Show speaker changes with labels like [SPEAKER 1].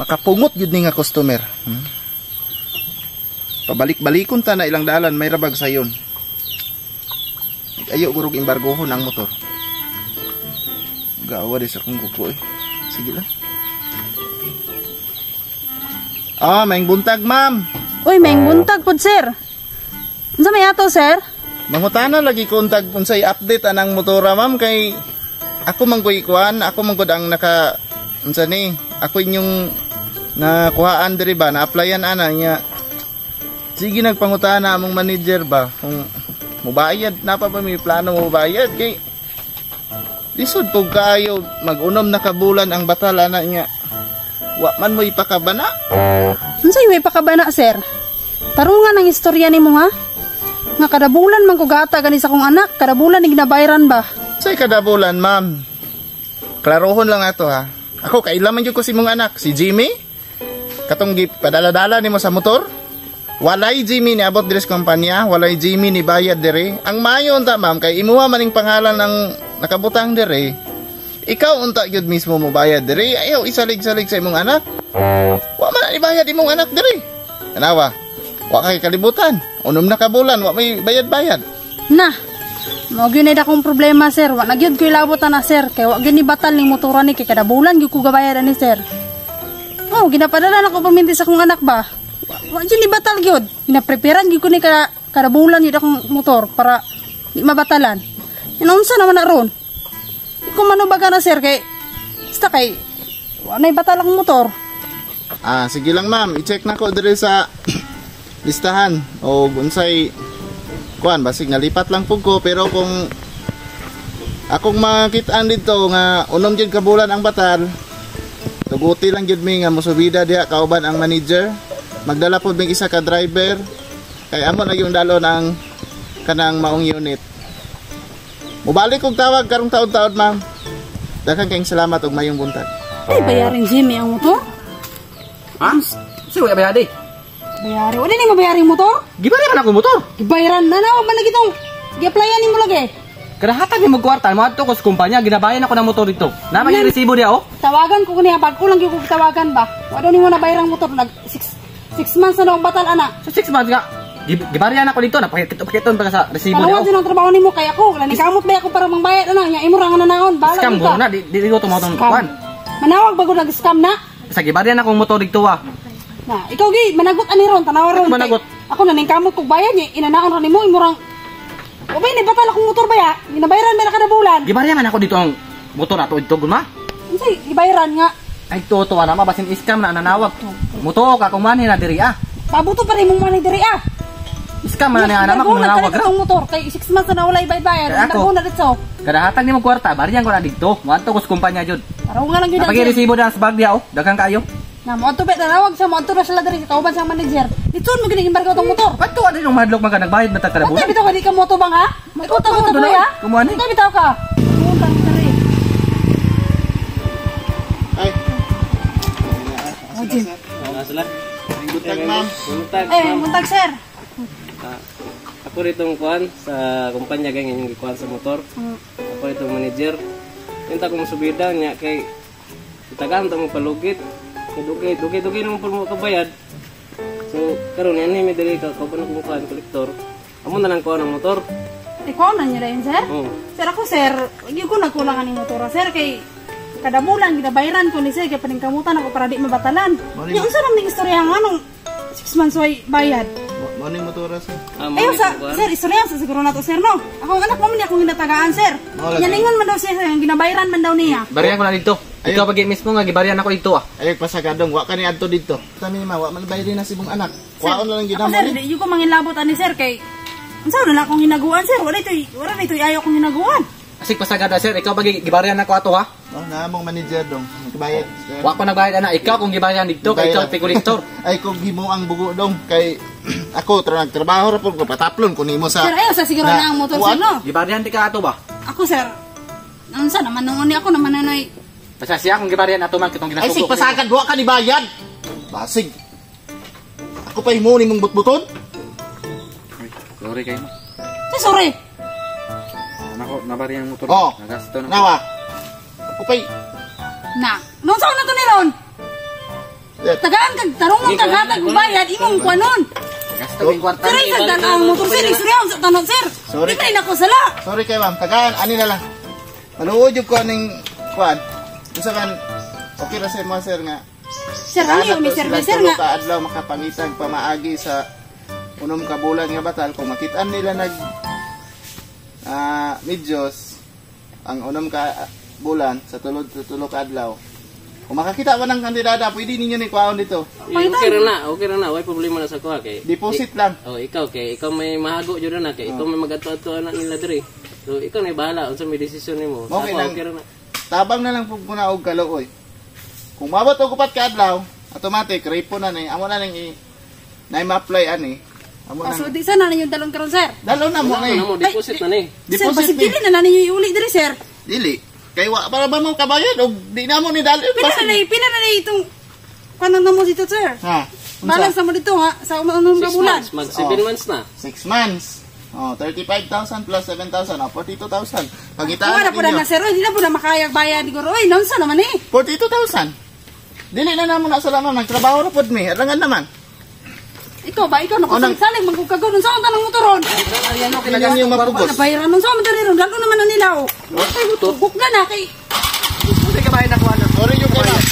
[SPEAKER 1] Makapungot gyud ni nga customer. Pabalik-balikon ta na ilang dalan may rabag sayon. Ayo gurog embargohon ang motor. Gawa di sa akong kuko eh. Sige lang. Ah, maayong buntag, ma'am.
[SPEAKER 2] Uy, may buntag pod, sir. Unsa may ato, sir?
[SPEAKER 1] Mangutana lagi ko untag unsay update anang motora, ma'am, kay ako man ko'y kuan, ako man gud ang naka unsa ni, ako inyong nakuhaan diri ba, na-applyan ana niya. Sige, nagpangutana among manager ba kung mubayad na pa ba, may plano mo bayad kay lisod pug kaayo, mag-unom na ka bulan ang batal ana niya. Wa man mo ipakabana.
[SPEAKER 2] Unsay way pakabana, sir? Tarungan ang istorya nimo ha? Nga kada bulan man ko gata gani sa akong anak, kada bulan ni ginabayran ba?
[SPEAKER 1] Say kada bulan, ma'am. Klarohon lang ato ha. Ako kaila man jud ko si mong anak, si Jimmy. Katong padala-dala nimo sa motor. Walay Jimmy ni abot diri sa kumpanya, walay Jimmy ni bayad diri. Ang maayo unta, ma'am, kay imuha maning pangalan ng nakabutang diri. Ikaw unta gyud mismo mo bayad diri. Ayaw isalig-salig sa imong anak. Wa man na ibayad imong anak diri. Kanawa. Wa kay kalibutan. Unom na ka bulan, wa may bayad-bayad.
[SPEAKER 2] Na. Mao gyud na akong problema, sir. Wa na gyud ko ilabot na, sir, kay wa gyud ni batal ning motora ni kay kada bulan gyud ko gabayad ani, sir. Oh, ginapadala na ko paminti sa akong anak ba. Wa gyud ni batal gyud. Ginapreparan gyud ko ni kada bulan gyud akong motor para di mabatalan. Inunsa naman na ron? Di ko manubaga na, sir, kay basta kay wa na batal akong motor.
[SPEAKER 1] Ah, sige lang, ma'am, i-check na ko diri sa listahan o unsay kuan, basig nalipat lang pug ko, pero kung akong makitaan dito nga unom jud ka bulan ang batal, tuguti lang jud mi nga mosubida diha kauban ang manager, magdala pod mig isa ka driver kay amo na yung dalon ang kanang maong unit. Mubalik kog tawag karong taod-taod, ma'am. Daghang kayong salamat ug mayong buntag.
[SPEAKER 2] Ay, bayarin Jimmy ang motor?
[SPEAKER 3] Ha? Sige, wala bayad eh.
[SPEAKER 2] Bayari. Wala ni mabayari ang motor?
[SPEAKER 3] Gibari man ako motor.
[SPEAKER 2] Gibayaran na na, man lagi tong gi-applyan nimo lagi.
[SPEAKER 3] Karahatag ni mo kwarta, mo adto ko sa kumpanya, ginabayan ako ng motor dito. Na may resibo diya oh.
[SPEAKER 2] Tawagan ko niya bag lang gyud ko tawagan ba. Wa daw nimo nabayarang motor, nag 6 months na daw ang batal ana.
[SPEAKER 3] So 6 months nga. Gibarian ako dito, napakita pa sa resibo diya.
[SPEAKER 2] Tanawan
[SPEAKER 3] Oh.
[SPEAKER 2] din ang trabaho nimo kay ako, wala ni kamot ba ako para mangbayad ana nya imo ra nga nanaon, bahala
[SPEAKER 3] Scam
[SPEAKER 2] ka.
[SPEAKER 3] ko na, di ko tumaw tong
[SPEAKER 2] Scam.
[SPEAKER 3] kuan.
[SPEAKER 2] Manawag bago nag-scam na.
[SPEAKER 3] Sa gibarian akong motor dito ah.
[SPEAKER 2] Na, ikaw gi managot ani ron, tanawa ron.
[SPEAKER 3] Ako managot.
[SPEAKER 2] Kay ako na ning kamot kog bayad niya, inanaon ra nimo imo rang. O bay ni batal akong motor ba ya? Ginabayaran ba na kada bulan?
[SPEAKER 3] Gibarian man ako dito ang motor ato dito gud ma.
[SPEAKER 2] Unsay gibayaran nga?
[SPEAKER 3] Ay to na mabasin scam na nanawag. Muto ka kung manhi na diri ah.
[SPEAKER 2] Pabuto pa rin mong manay diri ah.
[SPEAKER 3] Scam man na ana ma kung
[SPEAKER 2] Nagbulan
[SPEAKER 3] nanawag
[SPEAKER 2] ka
[SPEAKER 3] ra.
[SPEAKER 2] akong motor kay 6 months na wala bayad.
[SPEAKER 3] Kaya ako.
[SPEAKER 2] Nagbulan na dito.
[SPEAKER 3] Kadahatag ni mo kwarta, bariyan ko na dito. Moadto ko sa kumpanya jud.
[SPEAKER 2] Araw nga lang yun ang
[SPEAKER 3] Napagi resibo na sa bag diya oh. Daghang kaayo.
[SPEAKER 2] Na mo adto ba nanawag siya, mo adto na sila diri kauban sa manager. Ditson mo gini embargo tong motor.
[SPEAKER 3] Ba't to ano yung madlok man ka nagbayad ba ta kada
[SPEAKER 2] Patay
[SPEAKER 3] bulan?
[SPEAKER 2] bitaw ka di ka moto bang ha? Ikaw ta
[SPEAKER 3] Doon
[SPEAKER 2] ha?
[SPEAKER 3] Kumuha ni.
[SPEAKER 2] Patay bitaw ka. Puntang diri.
[SPEAKER 1] Ay.
[SPEAKER 2] Oh, Jim.
[SPEAKER 4] Sila.
[SPEAKER 1] Buntag, ma'am.
[SPEAKER 4] Buntag.
[SPEAKER 2] Eh, buntag, sir.
[SPEAKER 4] Ah, ako rito ang kuan sa kumpanya ganyan yung gikuan sa motor. Ako rito ang manager. Yung ta kong subida niya kay tagaan ta mo palugit. Kay dugay dugay dugay namo mo kabayad. So karon yan ni mi diri ka kauban akong kuan kolektor. Amo na lang kuan ang motor.
[SPEAKER 2] Ikaw na niya rin, sir.
[SPEAKER 4] Oh.
[SPEAKER 2] Sir, ako, sir, hindi ko nagkulangan ni motor, sir, kay kada bulan ginabayaran ko ni sir kay paningkamutan ako para di mabatalan.
[SPEAKER 1] Mali
[SPEAKER 2] Yung unsa naman ning istorya nga nung 6 months way bayad.
[SPEAKER 1] Mo ning motora, sir.
[SPEAKER 4] Ah, mo
[SPEAKER 2] Ayo
[SPEAKER 4] ni
[SPEAKER 2] sa
[SPEAKER 4] kuan.
[SPEAKER 2] sir, istorya sa siguro na to, sir, no. Akong anak mo man akong ginatagaan, sir.
[SPEAKER 1] Wala, sir.
[SPEAKER 2] Yaningon man daw siya, sir, ang ginabayaran man daw niya.
[SPEAKER 3] Bariyan ko na dito. Ikaw pag mismo nga gibariyan ako dito ah.
[SPEAKER 1] Ay pasagadong wa kani adto dito. Tami ma, wa man bayad na si mong anak. Kuwaon na lang
[SPEAKER 2] Ako,
[SPEAKER 1] gid
[SPEAKER 2] sir,
[SPEAKER 1] mo ni.
[SPEAKER 2] di ko mangilabot ani, sir, kay unsa na lang akong hinaguan, sir. Wala dito ayo akong hinaguan.
[SPEAKER 3] Asik pasagada sir, ikaw pag gibariyan ako ato ha.
[SPEAKER 1] Oh, na mong manager dong. Nagbayad. Sir.
[SPEAKER 3] Wa ko nagbayad ana, ikaw kung gibariyan dito kay ikaw kolektor.
[SPEAKER 1] Ay kung himo ang bugo dong kay ako tra nagtrabaho ra pud ko pataplon ko nimo sa
[SPEAKER 2] Sir, ayo sa siguro na ang motor, sir,
[SPEAKER 1] kuwan.
[SPEAKER 2] no.
[SPEAKER 3] Gibariyan di ka ato ba?
[SPEAKER 2] Ako, sir, unsa naman nung uni ako naman nanoy.
[SPEAKER 3] Basta siya kung gibariyan ato man kitong
[SPEAKER 1] Ay
[SPEAKER 3] ginasugo.
[SPEAKER 1] sig pasagad wa ka ni bayad. Basig. Ako pa himo nimong butbuton.
[SPEAKER 3] Sorry kayo.
[SPEAKER 2] Sir, sorry.
[SPEAKER 3] Nako, nabariyan ang motor.
[SPEAKER 1] Oh.
[SPEAKER 3] Nagasto na.
[SPEAKER 1] Nawa. Ako pa
[SPEAKER 2] Na, nung saan na to ni Ron?
[SPEAKER 1] Sir,
[SPEAKER 2] Tagaan kag tarungon kag hatag og bayad imong kuanon.
[SPEAKER 3] Gasto yung kwarta.
[SPEAKER 2] Sir, ay kag ang motor sir, istorya sa tanon sir.
[SPEAKER 1] Sorry.
[SPEAKER 2] Di man nako sala.
[SPEAKER 1] Sorry kay ma'am, tagaan ani na lang. Maluod jud ko aning kuan. Unsa kan okay ra sa imo sir nga.
[SPEAKER 2] Sir, ano yung may
[SPEAKER 1] Tagaan
[SPEAKER 2] service
[SPEAKER 1] na to
[SPEAKER 2] sir
[SPEAKER 1] sila
[SPEAKER 2] nga?
[SPEAKER 1] tulo ka adlaw makapangitag pamaagi sa unom ka bulan nga batal kung makitaan nila nag medyos ang unom ka bulan sa tulod sa tulo ka adlaw. Kung makakita pa ng kandidata, pwede ninyo ni kuhaon dito.
[SPEAKER 4] Eh, okay ra na, okay ra na, way problema na sa kuha kay.
[SPEAKER 1] Deposit lang.
[SPEAKER 4] Oh, ikaw kay ikaw may mahago jud na kay ikaw may magadto-adto na nila diri. So ikaw na bahala unsa may desisyon nimo. Sa
[SPEAKER 1] Okay
[SPEAKER 4] ako,
[SPEAKER 1] lang.
[SPEAKER 4] okay ra na.
[SPEAKER 1] Tabang na lang pug muna og kaluoy. Kung mabot og upat ka adlaw, automatic repo na ni. Amo na ning i na ma-apply ani. Amo
[SPEAKER 2] Oh,
[SPEAKER 1] na.
[SPEAKER 2] so di sana ninyo dalon karon sir.
[SPEAKER 1] Dalo na mo
[SPEAKER 4] Ano
[SPEAKER 1] ni.
[SPEAKER 4] mo deposit na ni.
[SPEAKER 2] Sir,
[SPEAKER 1] Deposit
[SPEAKER 2] basig
[SPEAKER 1] ni.
[SPEAKER 2] dili na na ninyo iuli diri sir.
[SPEAKER 1] Dili. Kay wa para ba mo kabayad og di na mo ni dalo.
[SPEAKER 2] Pila na itong kanon na mo dito sir.
[SPEAKER 1] Ha.
[SPEAKER 2] Balance
[SPEAKER 1] Unsa?
[SPEAKER 2] na mo dito ha sa unong
[SPEAKER 4] 6
[SPEAKER 2] ka bulan.
[SPEAKER 4] months, mag 7 months na.
[SPEAKER 1] 6 months. Oh, 35,000 plus 7,000, oh, 42,000. Pangitaan
[SPEAKER 2] Wala po na
[SPEAKER 1] ninyo.
[SPEAKER 2] na sir, oy, di na po na makayag bayad siguro. Oy, naunsa naman eh.
[SPEAKER 1] 42,000. Dili na namo na sa ma'am, nagtrabaho ra pod mi. Alangan naman.
[SPEAKER 2] Ikaw ba ikaw
[SPEAKER 1] Oh, nang-
[SPEAKER 2] nakusalig magkukagaw nun sa unta ng motoron.
[SPEAKER 1] Dili ninyo mapugos.
[SPEAKER 2] Nabayaran nun sa unta ron, lalo naman na nila oh.
[SPEAKER 3] Ay, motor.
[SPEAKER 2] Buk na na kay
[SPEAKER 3] Kasi kabayan ako ano.
[SPEAKER 1] Sorry yung kay ma'am.